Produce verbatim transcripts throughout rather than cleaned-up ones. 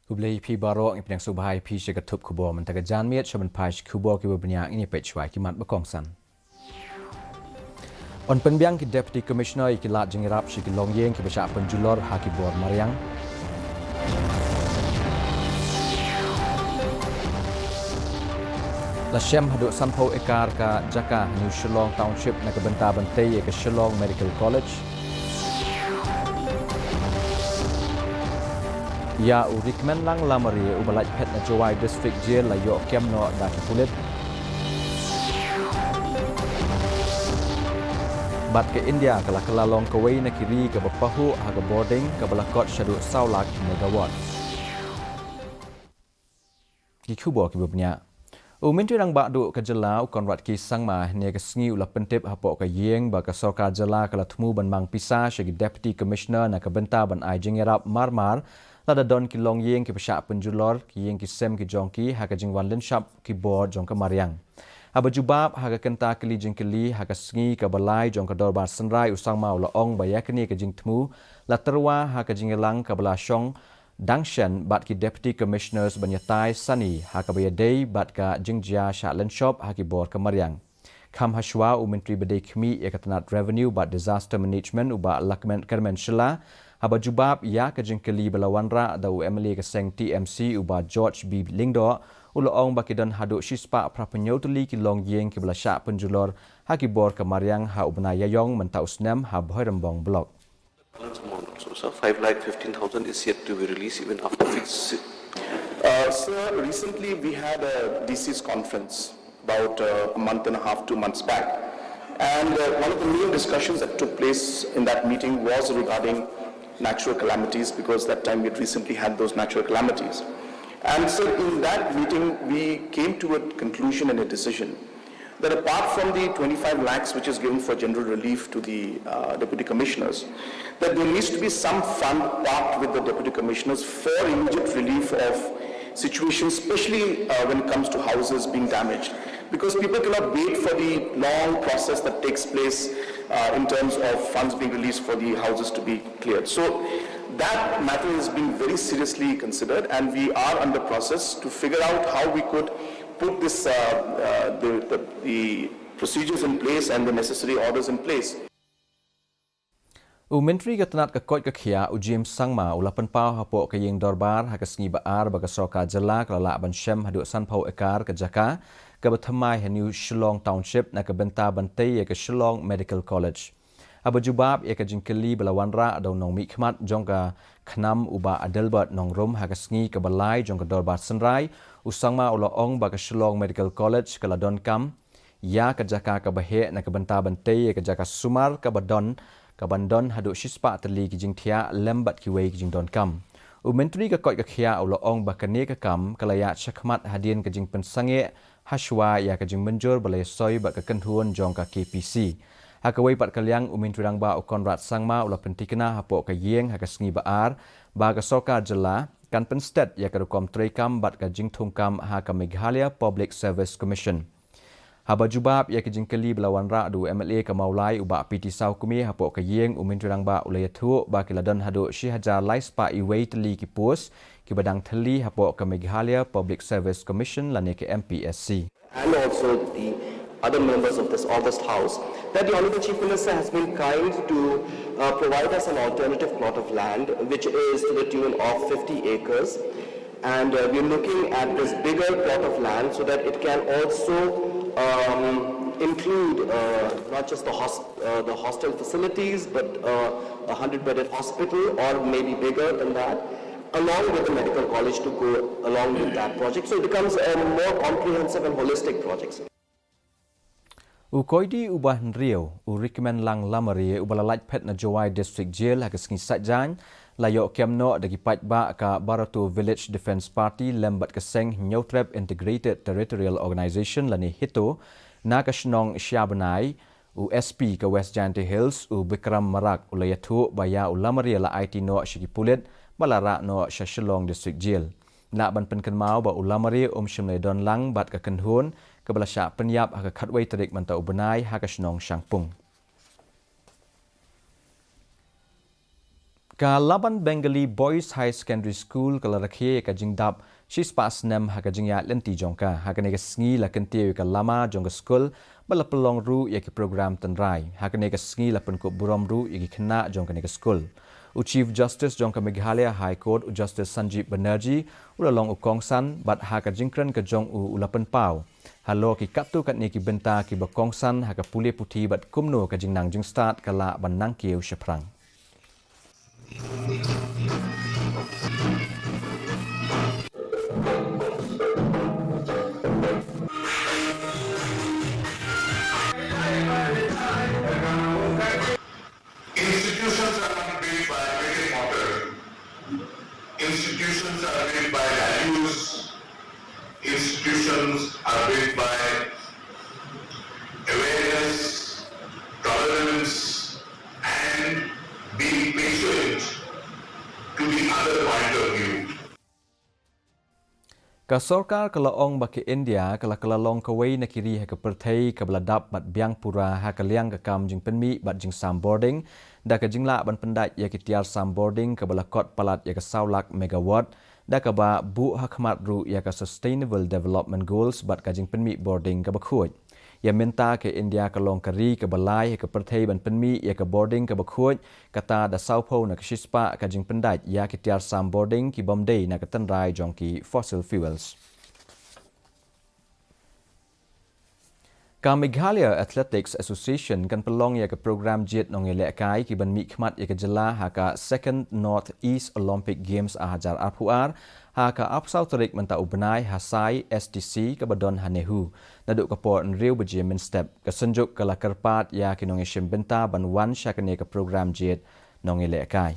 Khublei phi baroh, ngi pdiang sngewbha ïa phi sha ka thup khubor mynta ka janmiet. Sha ban peit khubor kiba bniah, ngin ïa peit shuwa ki mat ba kongsan. Yn pynbiang ki Deputy Commissioner ïa ki lad jingïarap sha ki longïing kiba shah pynjulor ha ki bor mariang. La shem haduh sanphew ekar ka jaka ha New Shillong Township na ka bynta ban tei ïa ka Shillong Medical College. Ïa u Rikmenlang Lamare uba la lait phet na Jowai District Jail la ïoh kem noh da ki pulit. Bad ka India ka la kylla long kawei na ki ri kaba pahuh ha ka bording kaba la kot shaduh saw lak megawatt. Ki khubor kiba bniah. U Myntri Rangbah Duh ka jylla u Conrad K Sangma hynne ka sngi u la pyntip hapoh ka ïing ba ka sorkar jylla ka la thmu ban mang pisa sha ki Deputy Commissioner na ka bynta ban ai jingïarap marmar lada don ki longïing kiba shah pynjulor ki ïing ki sem ki jong ki ha ka jingwan lynshop ki bor jong ka mariang. Haba jubab ha ka kynta kylli jingkylli ha ka sngi kaba lai jong ka dorbar synrai, u Sangma u la ong ba ïa kane ka jingthmu la tyrwa ha ka jingïalang kaba la shong dang shen bad ki Deputy Commissioners ban ïatai sani ha kaba ïadei bad ka jingjia shah lynshop ha ki bor ka mariang. Kham hashwa, u Myntri ba dei khmih ïa ka tnat Revenue bad Disaster Management, u Bah Lahkmen Kyrmen Shylla, haba jubab ïa ka jingkylli ba la wanrah da u M L A ka seng T M C, u Bah George B Lyngdoh, u la ong ba ki don haduh shispah phraphew hynñiew tylli ki longïing kiba la shah pynjulor ha ki bor ka mariang ha u bnai Ïaïong mynta u snem ha Bhoirymbong Block. Balance amount also, sir. Five lakh fifteen thousand is yet to be released even after fix-, uh, sir, recently we had a D C's conference about, uh, a month and a half, two months back. And, uh, one of the main discussions that took place in that meeting was regarding natural calamities, because that time we had recently had those natural calamities. And, sir, in that meeting, we came to a conclusion and a decision that apart from the twenty-five lakhs which is given for general relief to the, uh, deputy commissioners, that there needs to be some fund parked with the deputy commissioners for immediate relief of situations, especially, uh, when it comes to houses being damaged. Because people cannot wait for the long process that takes place, uh, in terms of funds being released for the houses to be cleared. So that matter is being very seriously considered, and we are under process to figure out how we could put this, uh, uh, the, the, the procedures in place and the necessary orders in place. U Myntri ka tnat ka koit ka khiah, u James Sangma, u la pynpaw hapoh ka ïing dorbar ha ka sngi ba ar ba ka sorkar jylla ka la lah ban shem haduh sanphew ekar ka jaka kaba thymmai ha New Shillong Township na ka bynta ban tei ïa ka Shillong Medical College. Haba jubab ïa ka jingkylli ba la wanrah da u nongmihkhmat jong ka KHNAM, u Bah Adelbert Nongrum, ha ka sngi kaba lai jong ka dorbar synrai, u Sangma u la ong ba ka Shillong Medical College ka la donkam ïa ka jaka kaba heh na ka bynta ban tei ïa ka jaka sumar kaba don, kaban don haduh shispah tylli ki jingthiah lem bad kiwei ki jingdonkam. U Myntri ka koit ka khiah u la ong ba kane ka kam ka la ïaid shakhmat hadien ka jingpynsangeh hashwa ïa ka jingmynjur ba la ïasoi bad ka kynhun jong ka K P C. Ha kawei pat ka liang, u Myntri Rangbah u Conrad Sangma u la pyntikna hapoh ka ïing ha ka sngi ba ar ba ka sorkar jylla kan pynsted ïa ka rukom treikam bad ka jingthungkam ha ka Meghalaya Public Service Commission. Haba jubab ïa ka jingkylli ba la wanrah da u M L A ka Mawlai, u Bah P T Sawkmie, hapoh ka ïing, u Myntri Rangbah u la ïathuh ba ki la don haduh shi hajar lai spah iwei tylli ki post kiba dang thylli hapoh ka Meghalaya Public Service Commission lane ka M P S C. And also the other members of this august House, that the Honorable Chief Minister has been kind to, uh, provide us an alternative plot of land, which is to the tune of fifty acres. And, uh, we're looking at this bigger plot of land so that it can also, um, include, uh, not just the hos-, uh, the hostel facilities, but, uh, a hundred bedded hospital or maybe bigger than that, along with the medical college to go along with that project. So it becomes a more comprehensive and holistic project, sir. U koidi uba hynriew, u Rikmenlang Lamare, uba la lait phet na Jowai District Jail ha ka sngi Saitjaiñ, la ïoh kem noh da ki paidbah ka Barato Village Defence Party lem bad ka seng Hynñiewtrep Integrated Territorial Organisation lane HITO na ka shnong Shiabnai. U S P ka West Jaintia Hills, u Bikram Marak, u la ïathuh ba ïa u Lamare la aiti noh sha ki pulit bad la rah noh sha Shillong District Jail. Lah ban pynkynmaw ba u Lamare um shym la ïadon lang bad ka kynhun kaba la shah pynïap ha ka khatwei tarik mynta u bnai ha ka shnong Shangpung. Ka Laban Bengali Boys Higher Secondary School ka la rakhe ïa ka jingdap shispah snem ha ka jingïaid lynti jong ka. Ha kane ka sngi la kyntiew ïa ka lama jong ka skul bad la pynlong ruh ïa ki program tynrai. Ha kane ka sngi la pynkup burom ruh ïa ki khynnah jong kane ka skul. U Chief Justice jong ka Meghalaya High Court, u Justice Sanjeev Banerjee, u la long u kongsan bad ha ka jingkren ka jong u, u la pynpaw halor ki katto katne ki bynta kiba kongsan ha ka pule puthi bad kumno ka jingnang jingstad ka lah ban nang kiew shaphrang. Institutions are not built by brick and mortar. Institutions are built by values. Institutions are built by awareness, tolerance, and being patient to the other point of view. Ka sorkar ka la ong ba ka India ka la kylla long kawei na ki ri ha ka pyrthei kaba la dap bad biang pura ha ka liang ka kam jingpynmih bad jingsam bording, da ka jinglah ban pyndait ïa ki tiar sam bording kaba la kot palat ïa ka saw lak megawatt, da kaba buh ha khmat ruh ïa ka Sustainable Development Goals bad ka jingpynmih bording kaba khuid. Ïa mynta ka India ka long ka ri kaba lai ha ka pyrthei ban pynmih ïa ka bording kaba khuid, kata da sawphew na ka shispah ka jingpyndait ïa ki tiar sam bording kibym dei na ka tynrai jong ki fossil fuels. Ka Meghalaya Athletics Association kan pynlong ïa ka program jied nongïalehkai kiban mihkhmat ïa ka jylla ha ka Second North East Olympic Games ar hajar arphew ar, ha ka arphew saw tarik mynta u bnai ha Sai S T C kaba don ha NEHU, naduh ka por hynriew baje mynstep. Ka Synjuk ka la kyrpad ïa ki nongïashim bynta ban wan sha kane ka program jied nongïalehkai.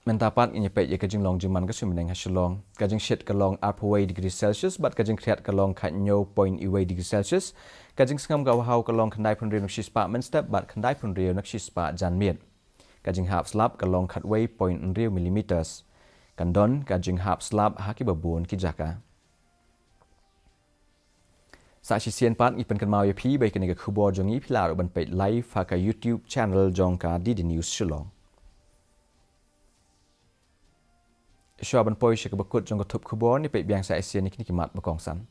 Mynta pat ngin ïa peit ïa ka jinglong jingman ka suiñ bneng ha Shillong. Ka jingshit ka long arphew wei degree Celsius bad ka jingkhriat ka long khathynñiew point wei degree Celsius. Ka jingsngem ka bhaw ka long khyndaiphew hynriew na ka shispah mynstep bad khyndaiphew hynriew na ka shispah janmiet. Ka jinghap slap ka long khatwei point hynriew millimeters. Kan don ka jinghap slap ha kiba bun ki jaka. Sa shisien pat ngi pynkynmaw ïa phi ba ïa kane ka khubor jong ngi phi lah ruh ban peit live ha ka YouTube channel jong ka D D News Shillong. Shuwa ban poi sha kaba kut jong ka thup khubor, ngin peit biang sa shisien ïa kine ki mat ba kongsan.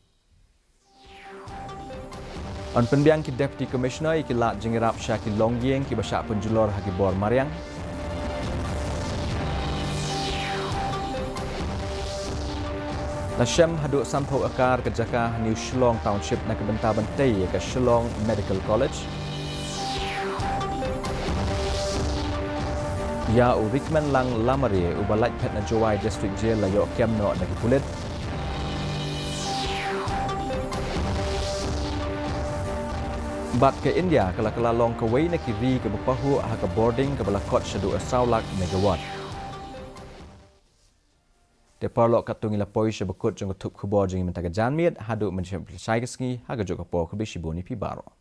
Yn pynbiang ki Deputy Commissioner ïa ki lad jingïarap sha ki longïing kiba shah pynjulor ha ki bor mariang. La shem haduh sanphew akar ka jaka ha New Shillong Township na ka bynta ban tei ïa ka Shillong Medical College. Ïa u Rikmenlang Lamare uba lait phet na Jowai District Jail la ïoh kem noh da ki pulit. Bad ka India ka la kylla long kawei na ki ri kaba pahuh ha ka bording kaba la kot shaduh saw lak megawatt. Te paralok, katto ngi la poi sha ba kut jong ka thup khubor jong ngi mynta ka janmiet, haduh mynshem pyrshah ka sngi ha kajuh ka por, khublei shibun ïa phi baroh.